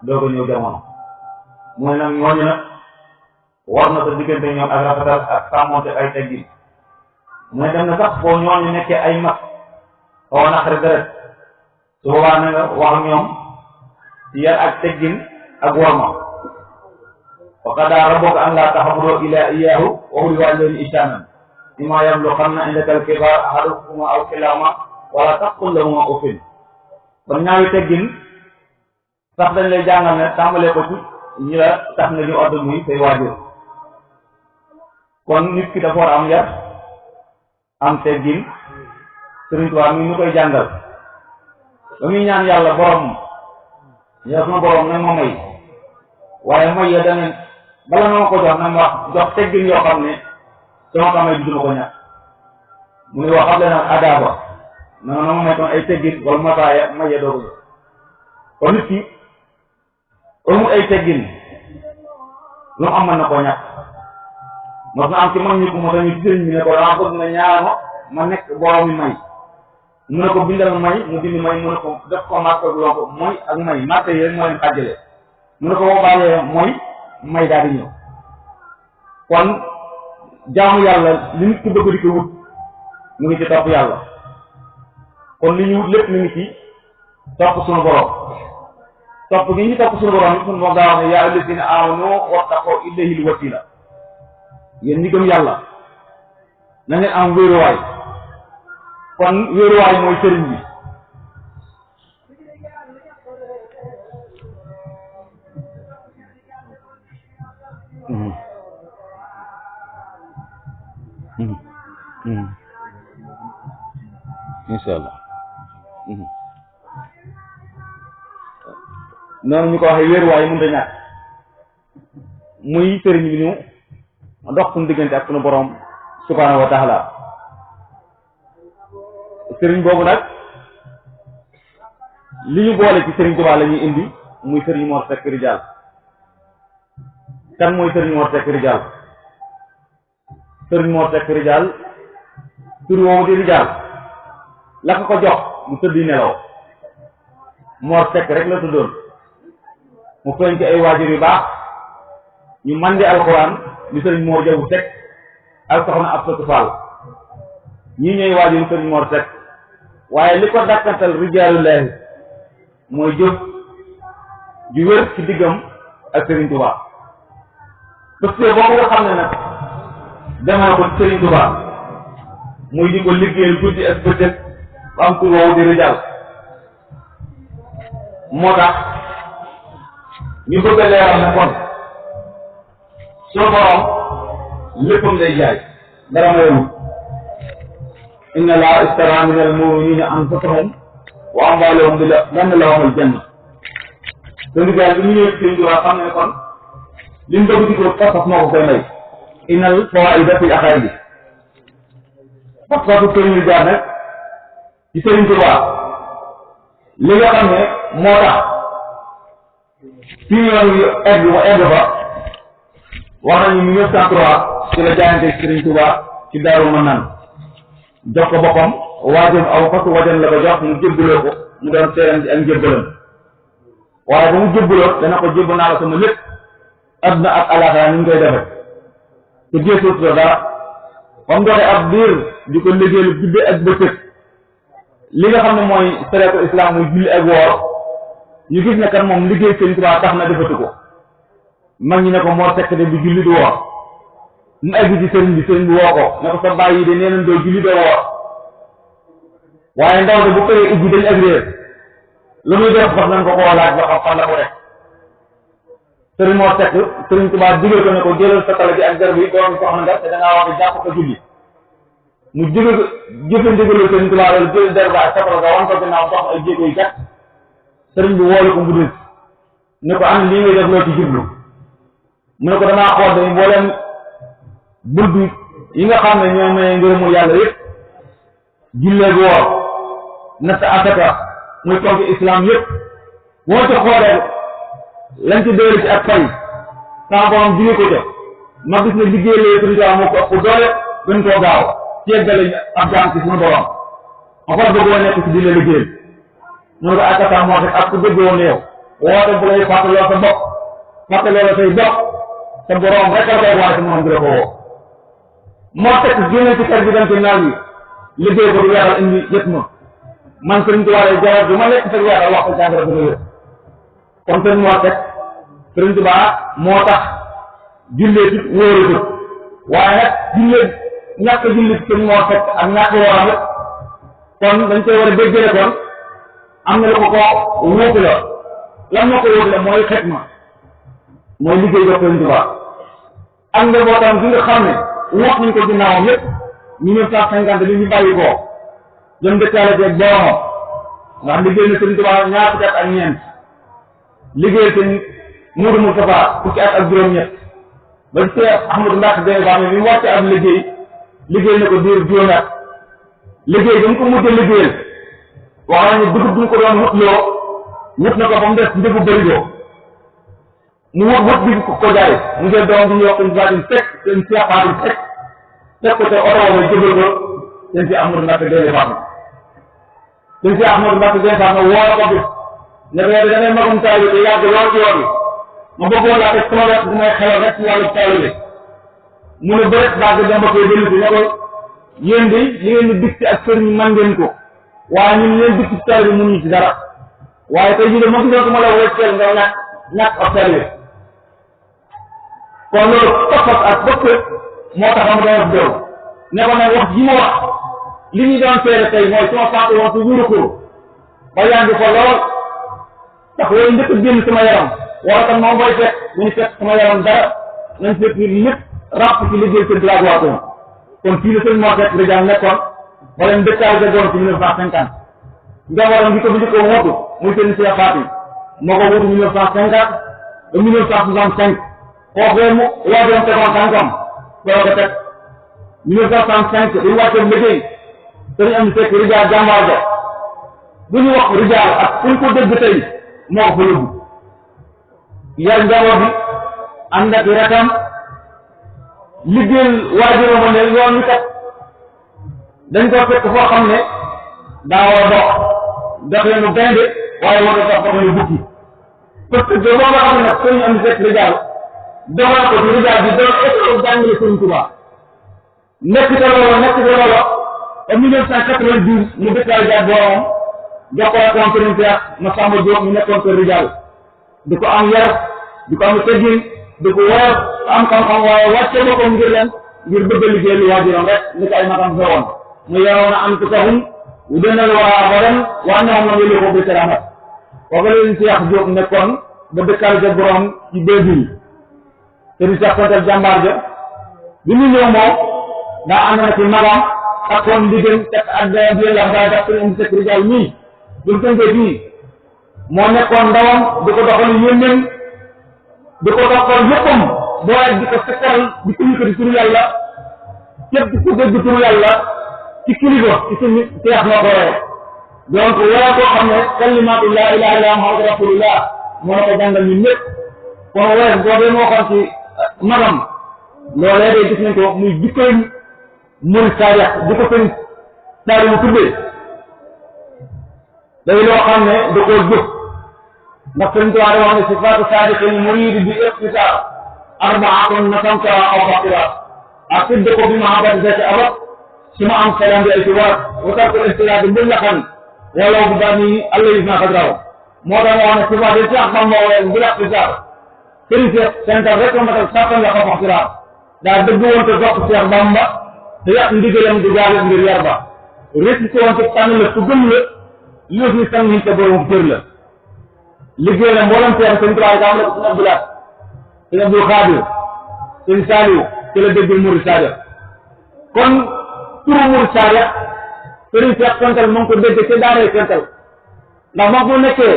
doo ko ñëw jamono mooy nag ñooñu nag war na sa diggante ñoom ak rafetal ak sàmmonte ay teggin mu ne dem na sax boo ñooñu nekkee ay mag xaw a naqari deret su boobaa na nga wax ñoom ci yar ak teggin ak worma wa qadaa rabbuka an laa ta'budu illaa iyyaahu wa bil waalidayni ihsaanan immaa yablughanna indaka al-kibara ahaduhumaa aw kilaahumaa wa laa taqul lahumaa uffin kon ñaawi teggin sax dañ lay jàngal ne tàmbalee ko ci ñi la tax nga ñu odd muy say waajur kon nit ki dafa war am yar am teggin Sëriñ Tuubaa mi ñu koy jàngal ba muy ñaan yàlla borom yow sama borom nag ma may waaye may ya dangeen bala nga ma ko jox nag ma wax jox teggin yoo xam ne sama ko may du duma ko ñàkk mu ne wax xam le nag adaaba na nga ma may kon ay teggin wala mataaya may ya doo ko jox kon nit ki amul ay teggin lu mu am mën na koo ñàkk mos na am ci mag ñi ko moo tax ñu sëriñ bi ne ko dama bëgg nga ñaar ma nekk borom mi may mu ne ko bindal may mu bind may mu ne ko def ko marque loo ko mooy ak may marque yi rek moo leen xàjjale mu ne ko boo baalee mooy may daal di ñëw kon jaamu yàlla li nit ki bëgg di ko wut mu ngi ci topp yàlla kon li ñu wut lépp mu ngi ci topp suñu borom topp gi ñu topp suñu borom yi suñu borom daa wax ne yaa allaziina aamanu wattaqu ilayhil wasiila yéen ñi gëm yàlla na ngeen am wéeruwaay kon wéeruwaay mooy sëriñ bi insha allah noonu ñu ko waxee wéeruwaay mënut a ñàkk muy sëriñ bi ñu dox suñu diggante ak suñu borom subhaanahu wa taala sëriñ boobu nag li ñu boole ci sëriñ Tuubaa la ñuy indi muy sëriñ Mor Seck Rijaal kan mooy sëriñ Mor Seck Rijaal sëriñ Mor Seck Rijaal tur woowu di Rijaal la ko jox mu tëddi nelaw Mor Seck rek la tuddoon mu feeñ ci ay waajur yu baax ñu mandi alxuraan li sëriñ Mor Jaw Seck ak soxna Absatu Fall ñii ñooy waajur sëriñ Mor Seck waaye li ko dàkkantal rijaalullaahi mooy jëf ju wér ci diggam ak sëriñ Tuubaa parce que boobu nga xam ne nag demal ko ci sëriñ Tuubaa muy di ko liggéeyal guddi ak bëccëg ba am tur woowu di rijaal moo tax ñu bëgg a leeral ne kon soo borom léppam lay jaay dara mayewut inna Allaaha ishtaraa minal mu'miniina anfusahum wa amwaalahum bi anna lahumul janna te ndigal bi ñu ñëwee ci Tuubaa xam ne kon li mu bëgg di ko pas-pas moo ko koy may innal fawaa'ida fil aqaa'idi pas-pasu sëriñ jaar nag ci sëriñ Tuubaa li nga xam ne moo tax fii yoon wi egg ba egg ba wax nañu 1903 ci la jaayante sëriñ Tuubaa ci Daaru Manaan jox ko boppam waajam aw fasu wajan la ko jox mu jébbaloo ko mu doon seeram ci ak njébbalam waaye ba mu jébbaloo dana ko jébbal naa la sama lépp adduna ak alaxira ni ñu koy defe te geesuut la dara ba mu doxee ab biir di ko liggéeyal guddi ak bëccëg li nga xam ne mooy sareetu islam muy julli ak woor ñu gis ne kan moom liggéey sëriñ Tuubaa tax na defatu ko mag ñi ne ko Mor Seck de du julli du woor mu egg ci sëriñ bi woo ko ne ko sa bàyyi de nee nañ doo julli doo woor waaye ndaw de bu xëyee ijji dañ ak réer lu muy def wax nañ ko koo laaj ba xam fan la ko def sëriñ Mor Seck sëriñ Tuubaa digal ko ne ko jëlal sa tala gi ak garab yi doon soxna nga te da ngaa wax ne jàpp ko julli mu jëfe ndigaloo sëriñ Tuubaa loolu jël der ba ak satala ga wan ko ginnaaw dox ay jéego yi kat sëriñ bi woolu ko mbudul ne ko am lii ngay def loo ci jublu mu ne ko damaa xool de mbooleem bul bi yi nga xam ne ñoo may ngërëmul yàlla yëpp jullee gu woor natt asaka muy tontu islam yëpp boo ci xoolee lañ ci doylu ci ak fay sama borom jige ko def ma gis ne liggéey lee suñu moo ko ëpp doole gën koo gaaw ci yeggale ab jaam ci suñu borom ma far bëgg woon nekk ci di la liggéeyal ñu ko asaka moo tax ak ku dégg woon yow woote bu lay fàttaloo sa bopp fàttaloo la say bopp sa borom rek la koy waaye si moom di la ko woo moo teg génne ci kër gi dem ci naaw yi liggéey ko du weexal indi yët ma man sëriñ Tuubaa lay jaral du ma lekk sa weexal wax ko jàngara bu la kon sëriñ moo teg sëriñ Tuubaa moo tax jullee ci wóoratut waaye nag jullee ñàkk julli ci sëriñ moo teg ak ñàkk wooram yëpp kon dañ koy war a déggale kon am na lu ko wuutu la lan moo ko wuutu la mooy xidma mooy liggéey jox sëriñ Tuubaa ak njabootam gi nga xam ne wax nañ ko ginnaawam yëpp 1950 bi ñu bàyyi ko jëm dëkkaale jeeg boromam ndax liggéey na sëriñ Tuubaa ñaar fukki at ak ñeent liggéey sëriñ Muudu Mustafaa fukki at ak juróom-ñett ba Cheikh Ahmadou Mbacké Gaïndé Fatma bi mu wàcce ab liggéey na ko diir juróomi at liggéey dañ ko mujj liggéeyal wax nañu dugub duñ ko doon wut na ko ba mu des njëgu bërigo mu wut bi ko jaay mu jël doom bi ñu wax seen Fatim Seck seen Cheikh Fatim Seck teg ko te oto ba jëbal ko seen Cheikh Ahmadou Mbacké Gaïndé Fatma seen Cheikh Ahmadou Mbacké Gaïndé Fatma woo ko bis ne ko da ngay magum taalibe te yàgg lool ci yoon bi ma bëggoon laa teg sama wet bu may xelal rek ci wàllu taalibe mu ne bëret bàgg dama koy dellu si ne ko yéen de li ngeen di dikk ak sëriñ man ngeen ko waaye ñun leen dikk ci taalibe mënuñu ci dara waaye tey jii de moo gisoon ko ma la wëcceel nga ñàkk ak taalibe kon loolu toppat ak bëkk moo tax mu doon déw ne ko nag wax ji ma wax li ñu doon seere tey mooy sama fàtte woon su wuru ko ba yàngi ko lool tax wooyu njëkk a génn sama yaram wala tam moom booy fekk bu ñu fekk sama yaram dara nañ fekk lépp ràpp ci liggéey seen blague waatoon kon fii la sëñ moo fekk Rijaal nekkoon wala ñu dëkkaal ga doon ci 1950 njabootam bi ko bi ko wuutu muy seen Cheikh Fatim moo ko wuutu 1950 ba 1965 foofee mu waajoon tegoon tànkam soo ko teg 1965 dañu wàccoon liggéey sëñ am fekk Rijaal jàmbaar ja bu ñu wax Rijaal ak fu ñu ko dégg tey moo ko fa yóbbu yar njaboot bi ànd ak rakam liggéeyal waajuram ne yoon wi kat dañ ko fekk foo xam ne daa war a dox nu gaynde waaye war a dox nu bukki parce que boo nga xam ne nag sëñ am fekk Rijaal doxal ko ci Rijaal bi doon école jàngale sëñ Tuubaa nekk ca loolu ba 1992 mu dëkkaal jaar boromam jox ko rakam sëriñ Cheikh Massamba Diop mu nekkoon kër Rijaal di ko am yar di ko am teggin di ko woor am xam-xam waaye wàcce ba ko ngir bëgg a liggéey lu waajuram rek ni ko ay magam fewoon mu yaroon a am tukahum wu dënal waa abadan waa ñoom na wéli ko bi karamat kooku leen Cheikh Diop nekkoon ba dëkkaal ja borom ci 2000 sëriñ Cheikh Kontel jàmbaar ja bi mu ñëw moom daa ànd na ci magam takkoon ndiggéen teg ak bi la daa daf sëriñ Seck Rijaal mii duñ tënkee fii moo nekkoon ndawam di ko doxal yénneen di ko doxal yëppam booy di ko sekkal di ko yëkkati turu yàlla képp ku dégg turu yàlla ci kilifa ci suñu Cheikh noo ko wooye donc wala koo xam ne kalimatu laa ilaaha illallaah Muhammadu rasulullah moo na ko jàngal ñun ñëpp kon woye boobee moo xam ci magam loolee day gis nañ ko muy jikkoy murid saadiq di ko sëñ saari mu tuddee day loo xam ne da koo jëf ndax sëñ Tuubaa da wax ne sifaatu saadiqil muriid bi ixtisaar arbaatun nasamta aw faqira ak tudd ko bi mahabbati zati abad su ma am salaam bi ay tubaab wa tarkul ixtilaat bi la xam wala bu baax nii allah yi naa xadraw moo tax wax ne sifaat yi sax man moo wooye bi ixtisaar sëriñ Seex sental rek la matal sàttan la ko faqira daa dëgg woon te dox Seex Bamba te yàq ndigalam di jaare ngir yar ba récité woon te tànn la su gëm la yëf ni sang niñ te borom kër la liggéey na mboolem seen sëñ Tuubaa am na ko sëñ Abdoulaye sëñ Abdou Khadir sëñ Saliou ci la dégg Murid Saadiq kon turu Murid Saadiq sëriñ Cheikh Fental mu ngi ko dégg ca daaray Fental ndax moom bu nekkee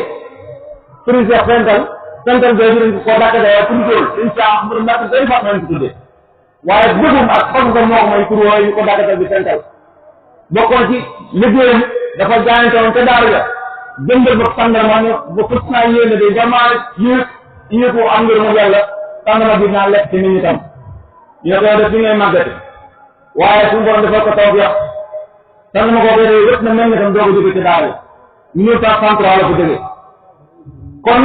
sëriñ Cheikh Fental boobu dañ ko dàkk day tuddee sëñ Cheikh Ahmadou Mbacké Gaïndé Fatma lañ ko tuddee waaye bëggum ak xam nga moo ko may pour wooyu ñu ko daggatal bi sental bokkoon ci liggéeyam dafa jaayante woon ca daara ja jëndal ba tàndarma ne ba fës naa yéene de damaa yéeg am ngërëmu yàlla tàndarma bi naa lekk ci nit ñi tam ñu ne ko def li ngay màggate waaye suñu borom defal ko taw yàq tàndarma koo koy dee yëpp na mel ni tam doog a jóge ci daara ja 1933 la ko jóge kon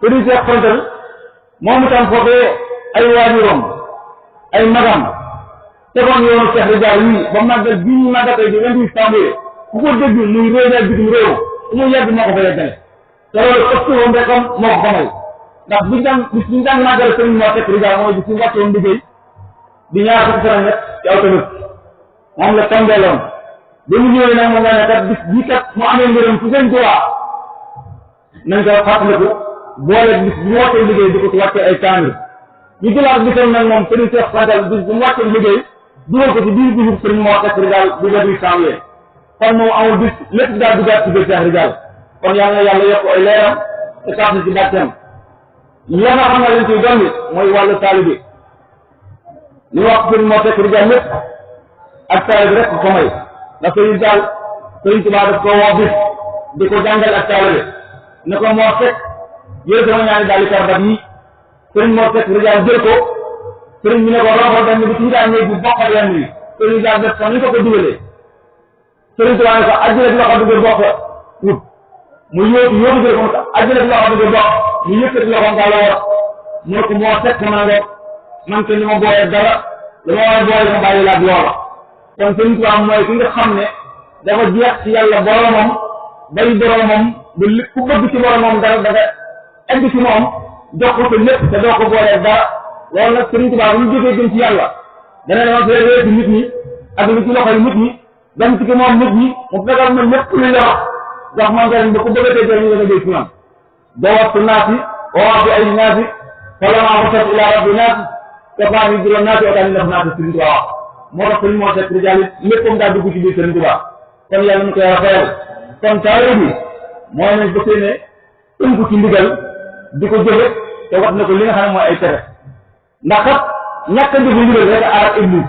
Serigne Cheikh Frontal moom itam foofee ay waajuram ay magam tegoon yoonu Cheikh Ridial yii ba màggal bii ñu màggatee di 28 janvier ku ko dégg muy réew bitim réew mu yàgg moo ko fa yeggale te loolu ëpp woon rek moo ko xamal ndax bis ñu daan màggal Serigne moo Cheikh Ridial mooy bis ñu wàccoon liggéey di ñaar fukki fan ñett ci aw tamit moom la tombeeloon ba mu ñëwee nag moom la ne kat bis bii kat mu amee ngërëm fu seen duwaa nañ ko fàttaliku boole bis bu mu wàccee liggéey di ko ci wàccee ay kaamil ñu jëlaat bisam nag moom Serigne Cheikh Frontal bis bu mu wàccee liggéey dugal ko ci biir bisub Serigne moo Cheikh Ridial di 28 janvier kon moom amul bis lépp daal duggaat ci biir Cheikh Ridial kon yàlla na yàlla yokk ay leeram te sax na ci bàtteem la nga xam ne lañ ciy dolli mooy wàllu taalibe li wax Serigne moo Cheikh Ridial lépp ak taalibe rek ko may ndax Serigne daal Serigne Touba daf ko woo bis di ko jàngal ak taalibe ne ko moo fekk yooyu sama ñaari daal di karbat yi Serigne moo Cheikh Ridial jël ko Serigne bi ne ko roxal benn bi ci ñu daan ñëw bi bokkal yenn wi Serigne daal def ko ni ko dugalee Serigne Touba ne ko àjjana bi loxo dugg bokk wut mu yóotu jël ko àjjana bi loxo dugg bokk mu yëkkati loxo nga la war mu ne ko moo fekk ma nga man te ni ma booyee dara li ma war a booyee ma bàyyi laaj loola kon Serigne Touba mooy ki nga xam ne dafa jeex ci yàlla boromam bari boromam ba li ku bëgg ci boromam dara dafa egg ci moom jox ko ko lépp te doo ko boolee dara loolu nag Serigne Touba bu ñu jógee jëm ci yàlla dana dama fee réer ci nit ñi ak li ci loxoy nit ñi dem ci ki moom nit ñi mu fegal ma lépp lu la wax ma nga ba ko bëggatee jël ñu nga jël ci man doo waxtu naasi waa bi ay naasi wala maa ko sot ila rabbi naasi te faa fi juróom naasi otaani def naasi Serigne Touba wax moo tax Serigne moo Cheikh Ridial léppam daa dugg ci biir Serigne Touba kon yàlla ñu ko yàlla fayal kon taalibe bi mooy nañ bëggee ne tënku ci ndigal di ko jëfe te wax na ko li nga xam ne mooy ay tere ndax kat ñàkk a jëfe ndigal rek arab iblis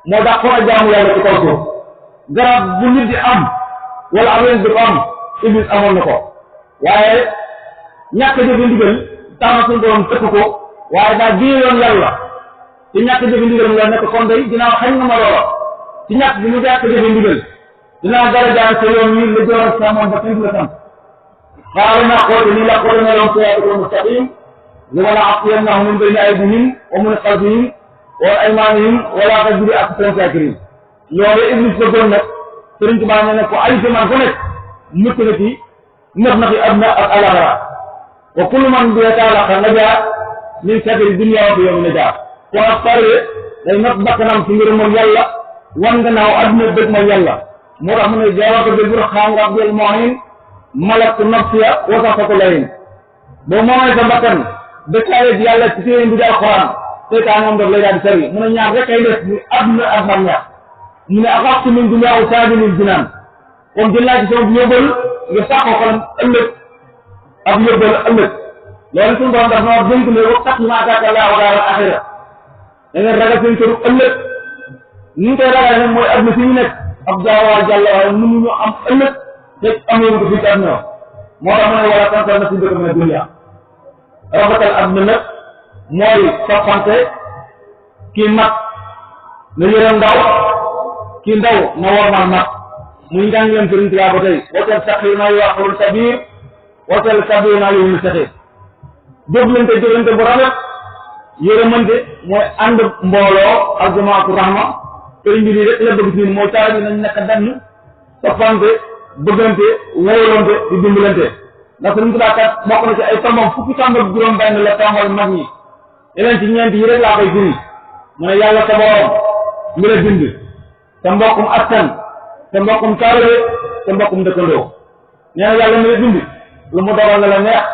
moo daa ko a jaamu yàlla ci kaw suuf garab bu nit di am wala am leen di ko am iblis amoon na ko waaye ñàkk a jëfe ndigal tax na suñu borom tëkk ko waaye daa biir yoon yàlla ci ñàkk a jëfe ndigal mu la nekk kon day dinaa xañ na ma loola ci ñàkk bi mu ñàkk a jëfe ndigal dinaa dara jaan sa yoon wi la joor sa moom ba kenn la sant xaaral naa xool ni la ko doon siraatal mustaqim wala a'tiyannahum min bayni aydihim wa min khalfihim wa aymanihim wala tajri aksarahum shakirin loolu iblis bëggoon nag Serigne Touba ne ko ay zaman fu nekk mucc na ci nax fi adna ak alaxira wa kullu man bi yatalaqa najaa min sakri dunya wa yawmi najaa ko ak pare day nax bakkanam ci ngir moom yàlla wan gannaaw adduna dëgg mooy yàlla moo tax mu ne jaawaka bil burhaan rabbil mu'in malaktu nafsiya wa safatu layin boo moomee sa bakkan dëkkaale yàlla ci téere bi di alxuraan seytaan moom daf lay daal di sori mu ne ñaar rek ay des muy adduna ak bànneex mu ne axaftu min dunyaahu saajinil jinaan kon jël naa ci sama yóbbal nga sàqoo xolam ëllëg ak yóbbal ëllëg loolu suñu borom daf na wax dénk ne wa taqi maa ataaka llaahu daaral aaxira da ngeen ragal seen këru ëllëg ni ñu koy ragal nag mooy adduna si ñu nekk ab jaawaa jàll waaye mënuñu am ëllëg te amoon ko fii ci adduna moo tax mu ne wala tansa nasiibaka mina dunya rafetal adduna nag mooy soppante kii mag na yërëm ndaw kii ndaw na wormaal mag muy njàng leen Serigne Touba ba tey wooteel saxir naa yuwaqirul sabir wooteel sabir naa yuwul saxir jóglante jóglante bu rafet yërëmante mooy ànd mbooloo ak jamaatu rahma sëriñ bi nii rek la bëgg ci mooy taal bi nañ nekk dann soppante bëggante wóolante di dimbalante ndax Serigne Touba kat bokk na ci ay tombam fukki tomb ak juróom benn la tombal mag ñi yeneen ci ñeent yi rek laa koy firi mu ne yàlla sa borom mi la bind sa mbokkum askan sa mbokkum taalibe sa mbokkum dëkkandoo nee na yàlla mi la bind lu mu dogal na la neex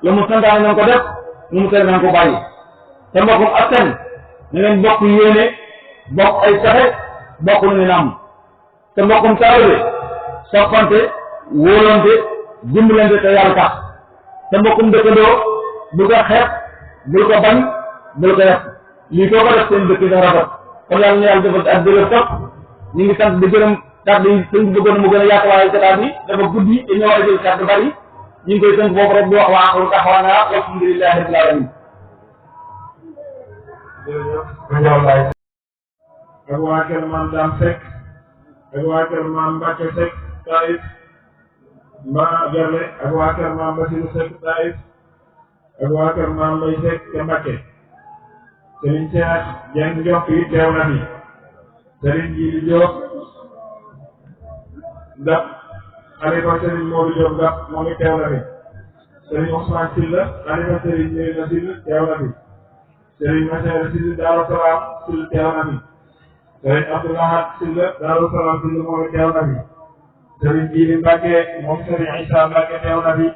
lu mu santaane na nga ko def lu mu tere na nga ko bàyyi sa mbokkum askan na ngeen bokk yéene bokk ay saxe bokk lu ngeen am sa mbokkum taalibe soppante wóolante dimbalante te yàlla tax sa mbokkum dëkkandoo bul ko xeeb bul ko bañ bul ko yàq lii soo ko def seen dëkk dina rafet kon yàlla ñu yàlla defal ak dëgër topp ñu ngi sant di gërëm kàddu yi sëñ bi bëggoon mu gën a yaatu waaye jotaay bi dafa guddi te ñoo war a jël kàddu bari ñu ngi koy tënk boobu rek di wax waa aaxiru da'waana alhamdulillahi rabbil aalamiin. ak waa kër maam Dame Seck ak waa kër maam Mbacke Seck Taïf Mbaa Gerle ak waa kër maam Basirou Seck Taïf ak waa kër maam Mbaye Seck te Mbacke Serigne Cheikh Dieng Diop yi teew na fi Serigne Djili Diop Gap xalifa Serigne Modou Diop Gap moo ngi teew na fi Serigne Ousmane Sylla xalifa Serigne Ndéna Sylla teew na fi Serigne Massere Sylla Darou Salam Sylla teew na fi Serigne Abdoulahad Sylla Darou Salam Sylla moo ngi teew na fi Serigne Djili Mbacke moom Serigne Issa Mbacke teew na fi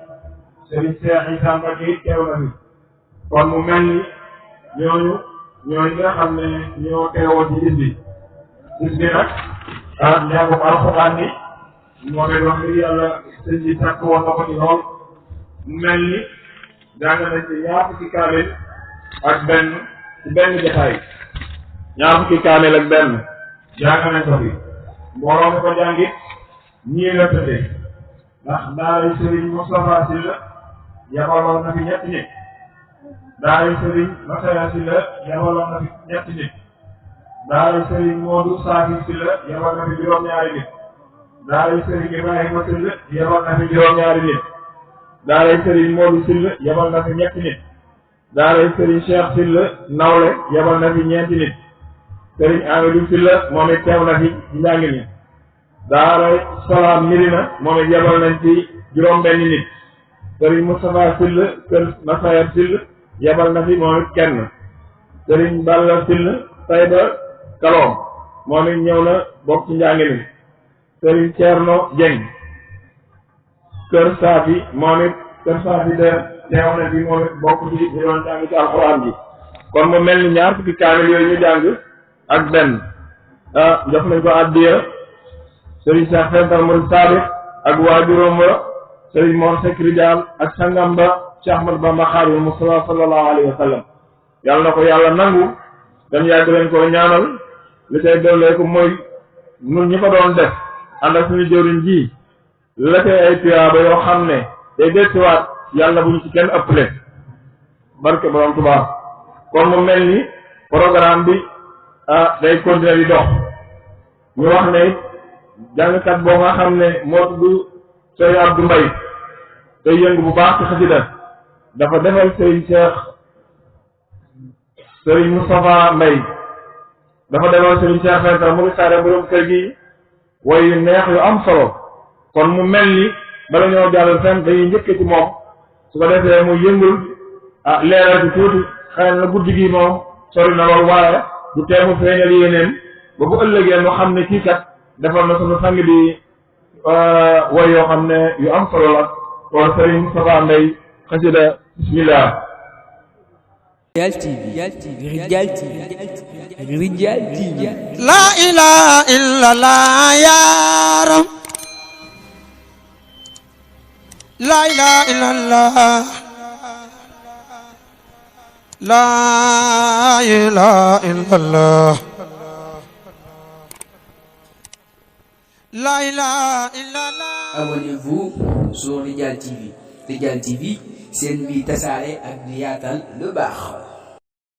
Serigne Cheikh Issa Mbacke teew na fi kon mu mel ni ñooñu ñooy nga xam ne ñoo teewoo ci bis bi nag njàngum alxuraan ni moo leen wax dëgg yàlla sëñ bi sàkk woon na ko ci lool mu mel ni jàng nañ ci ñaar fukki kaamil ak benn ci benn jotaay ñaar fukki kaamil ak benn jàng nañ ko fi mbooloo mi ko jàngit ñii la tëddee ndax daara Serigne Moustapha Sylla yabaloon na fi ñetti nit daara Serigne Massaya Sylla yabaloon na fi ñetti nit daara Serigne Modou Safi Sylla yabal na fi juróom-ñaari nit daara Serigne Ibrahima Sylla yabal na fi juróom-ñaari nit daara Serigne Modou Sylla yabal na fi ñetti nit daara Serigne Cheikh Sylla Nawle yabal na fi ñeenti nit Serigne Amidou Sylla moom it teew na fi njàng mi daara Salaam Mirina moom it yabal nañ ci juróom-benn nit Serigne Moustapha Sylla kër Massaya Sylla yabal na fi moom it kenn Serigne Balla Sylla Taïba Kalom moom it ñëw na bokk ci njàng mi Serigne Thierno Dieng kër Safi moom it kër Safi de teew na fi moom it bokk ci ñu doon jàng ci alxuraan bi kon mu mel ni ñaar fukki kaamil yooyu ñu jàng ak benn jox nañ ko addiya Serigne Cheikh Fental Mourid Sadiq ak waajuram wa Serigne Mor Seck Rijal ak sangam ba Cheikh Ahmad Bamba Khadimu Mustafa sallallahu alayhi wa sallam yàlla na ko yàlla nangu dañ yàgg leen ko ñaanal li tay dollee ko mooy nun ñi ko doon def ànd ak suñu jëwriñ ji la tay ay tuyaaba yoo xam ne day dettiwaat yàlla bu ñu ci kenn ëppale barke borom Tuubaa kon mu mel ni programme bi day continuer di dox ñu wax ne jàngkat boo nga xam ne moo tudd Serigne Abdou Mbaye day yëngu bu baax ci xasida dafa defal Serigne Cheikh Serigne Moustapha Mbaye dafa defal Serigne Cheikh Fental mu ngi saare borom kër gi woy yu neex yu am solo kon mu mel ni bala ñoo jàll fenn dañuy njëkk ci moom su ko defee mu yëngul leeral ci tuuti xëy na guddi gi moom sori na lool waaye du teemu feeñal yéeneen ba bu ëllëgee mu xam ne kii kat defal na sunu sang bi woy yoo xam ne yu am solo la kon Serigne Moustapha Mbaye xasida bismillah Rijal TV Rijal TV Rijal TV La ilaha illallah ya Rab La ilaha illallah La ilaha illallah La ilaha illallah. Abonnez-vous sur Rijal TV. Rijal TV, seen bi tasaare ak di yaatal lu baax.